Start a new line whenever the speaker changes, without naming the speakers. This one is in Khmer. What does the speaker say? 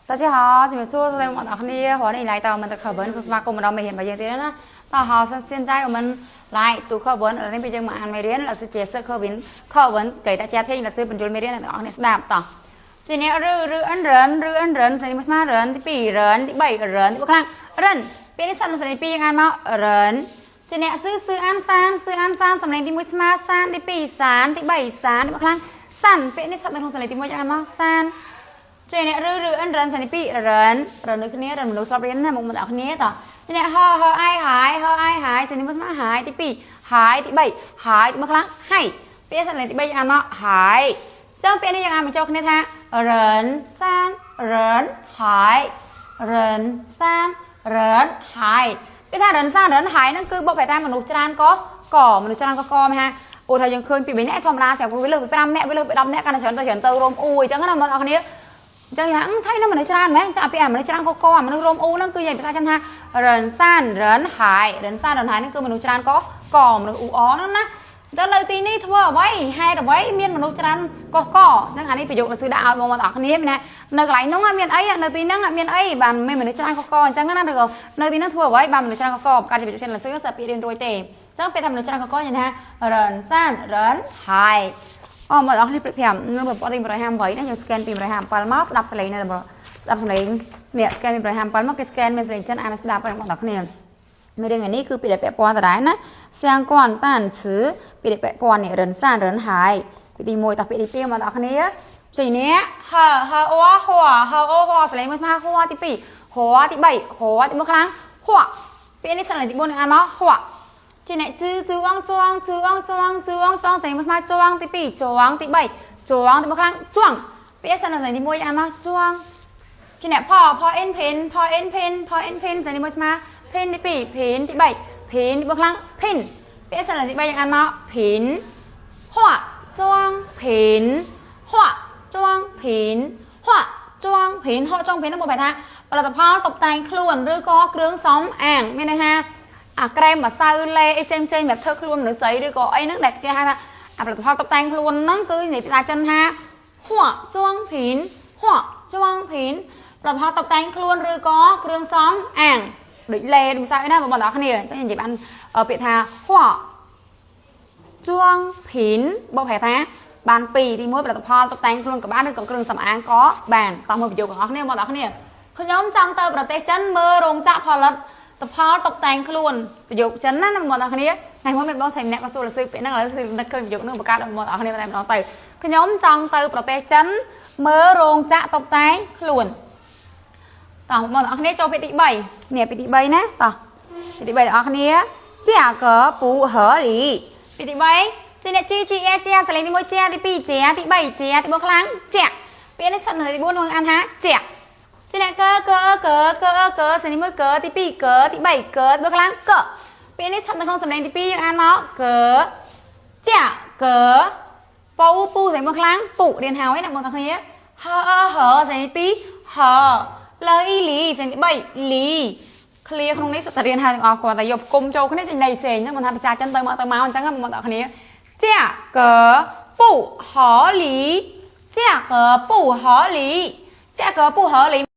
大家好，ជំរាបសួរសួស្តីបងប្អូនទាំងអស់គ្នា欢迎来到我们的课文សូមស្វាគមន៍មកដល់មេរៀនរបស់យើងទៀតណាតោះ好现在我们来读课文ឥឡូវនេះពេលយើងមកអានមេរៀន老师解释课文课文给大家听老师បញ្យល់មេរៀនដល់អ្នកទាំងអស់គ្នាស្ដាប់តោះជាអ្នកឬឬអិនរិនឬអិនរិនស្រីមួយស្មារិនទី2រិនទី3រិនទី4ខ្លាំងរិនពេលនេះសត្វស្រី2យើងអានមករិនជាអ្នកស៊ឺស៊ឺអានសានស៊ឺអានសានសំឡេងទី1ស្មាសានទី2សានទី3សានទី4ខ្លាំងសានពេលនេះសត្វនៅក្នុងសំឡេងទី1យើងអានមកសាន ចេះអ្នកឬឬអិនរិនសំឡេងទី2រិនរិនដូចគ្នារិនមនុស្សស្រាប់រៀនណាមុខមកដល់គ្នាតោះជាអ្នកហហអៃហាយហអៃហាយសំឡេងទី1ស្មាហាយទី2ហាយទី3ហាយទី4ខ្លាំងហៃពេលសំឡេងទី3យើងអានមកហាយចឹងពេលនេះយើងអានបញ្ចូលគ្នាថារិនសានរិនហាយរិនសានរិនហាយពេលថារិនសានរិនហាយហ្នឹងគឺបកប្រែថាមនុស្សច្រើនក៏កមនុស្សច្រើនក៏កមែនហាអូថាយើងឃើញពី3នាក់ធម្មតាស្រាប់វាលើសពី5នាក់វាលើសពី10នាក់កាន់តែច្រើនទៅច្រើនទៅរោមអ៊ូអញ្ចឹងណាបងប្អូនគ្នា អញ្ចឹងថាថៃនឹងមនុស្សច្រើនមែនចាពីអាមនុស្សច្រើនកកអាមនុស្សរោមអ៊ូហ្នឹងគឺនិយាយភាសាចិនថា人山人海人山人海ហ្នឹងគឺមនុស្សច្រើនកកមនុស្សអ៊ូអហ្នឹងណាអញ្ចឹងនៅទីនេះធ្វើអ្វីហេតុអ្វីមានមនុស្សច្រើនកកអញ្ចឹងអានេះប្រយោគដែលស៊ឺដាក់ឲ្យបងប្អូនទាំងអស់គ្នាមានថានៅកន្លែងនោះមានអីនៅទីហ្នឹងមានអីបានមានមនុស្សច្រើនកកអញ្ចឹងណាឬក៏នៅទីហ្នឹងធ្វើអ្វីបានមនុស្សច្រើនកកបង្កើតជាប្រយោគចិនលស៊ឺស្អាពីរៀនរួចទេអញ្ចឹងពេលថាមនុស្សច្រើនកកនិយាយថា人山人海អូមកដល់នេះព្រឹក5នឹងប្រព័ន្ធទី158ណាយើង scan ពី157មកស្ដាប់សលេងនៅស្ដាប់សលេងនេះ scan ពី157មកគេ scan មានសលេងចិនអានស្ដាប់ឲ្យបងប្អូនគ្នាមេរៀនថ្ងៃនេះគឺពាក្យដែលពាក់ព័ន្ធដដែលណា相关单词ពាក្យដែលពាក់ព័ន្ធនេះ人山人海ពាក្យទី1តោះពាក្យទី2មកដល់គ្នាចេញនេះហហអូហហអូហសលេងមួយស្មើហទី2ហទី3ហទី1ខ្លាំងហពាក្យនេះសលេងទី4នឹងអានមកហជាអ្នកជឺជឺអងចងជឺអងចងជឺអងចងសលេងមួយស្មើចងទី2ចងទី3ចងទី1ខ្លាំងចងពាក្យសលេងទី1អានមកចងជាអ្នកផផអិនភិនផអិនភិនផអិនភិនសលេងមួយស្មើភិនទី2ភិនទី3ភិនទី4ខ្លាំងភិនពាក្យសលេងទី3យើងអានមកភិន化妆品化妆品化妆品化妆品ហ្នឹងមកប្រែថាផលិតផលតុបតែងខ្លួនឬក៏គ្រឿងសំអាងមានន័យថាអាក្រែមម្សៅលេអីផ្សេងផ្សេងបែបធ្វើខ្លួនមនុស្សស្រីឬក៏អីហ្នឹងដែលគេហៅថាអាផលិតផលតុបតែងខ្លួនហ្នឹងគឺនិយាយភាសាចិនថា化妆品化妆品ផលិតផលតុបតែងខ្លួនឬក៏គ្រឿងសំអាងដូចលេដូចម្សៅអីណាបងប្អូនទាំងអស់គ្នាអញ្ចឹងនិយាយបានពាក្យថា化妆品បកប្រែថាបានពីរទី1ផលិតផលតុបតែងខ្លួនក៏បានឬក៏គ្រឿងសម្អាងក៏បានតោះមើលប្រយោគទាំងអស់គ្នាបងប្អូនទាំងអស់គ្នាខ្ញុំចង់ទៅប្រទេសចិនមើលរោងចក្រផលិតផលតុបតែងខ្លួនប្រយោគចិនណាបងប្អូនទាំងអស់គ្នាថ្ងៃមុនមានបងស្រីម្នាក់ក៏សួរលឺពាក្យហ្នឹងឥឡូវនឹកឃើញប្រយោគហ្នឹងបង្កើតដល់បងប្អូនទាំងអស់គ្នាតែម្ដងទៅខ្ញុំចង់ទៅប្រទេសចិនមើលរោងចក្រតុបតែងខ្លួនតោះបងប្អូនទាំងអស់គ្នាចូលពាក្យទី3នេះពាក្យទី3ណាតោះពាក្យទី3ទាំងអស់គ្នា价格不合理ពាក្យទី3ជាអ្នកជីជីអេជាសលេងទី1ជាទី2ជាទី3ជាទី4ខ្លាំងជាពាក្យនេះសិននៅទី4នឹងអានថាជាជាអ្នកកកកកកសលេងទី1កទី2កទី3កទី4ខ្លាំងកពាក្យនេះស្ថិតនៅក្នុងសំឡេងទី2យើងអានមកកជាកពូពូសលេង1ខ្លាំងពុរៀនហើយណាបងប្អូនគ្នាហហសលេងទី2ហលីលីសលេងទី3លីឃ្លាក្នុងនេះសិតតែរៀនហើយទាំងអស់គាត់តែយកគុំចូលគ្នាចេញន័យផ្សេងហ្នឹងមិនថាភាសាចិនទៅមកទៅមកអញ្ចឹងបងប្អូនទាំងគ្នា价格不合理价格不合理价格不合理。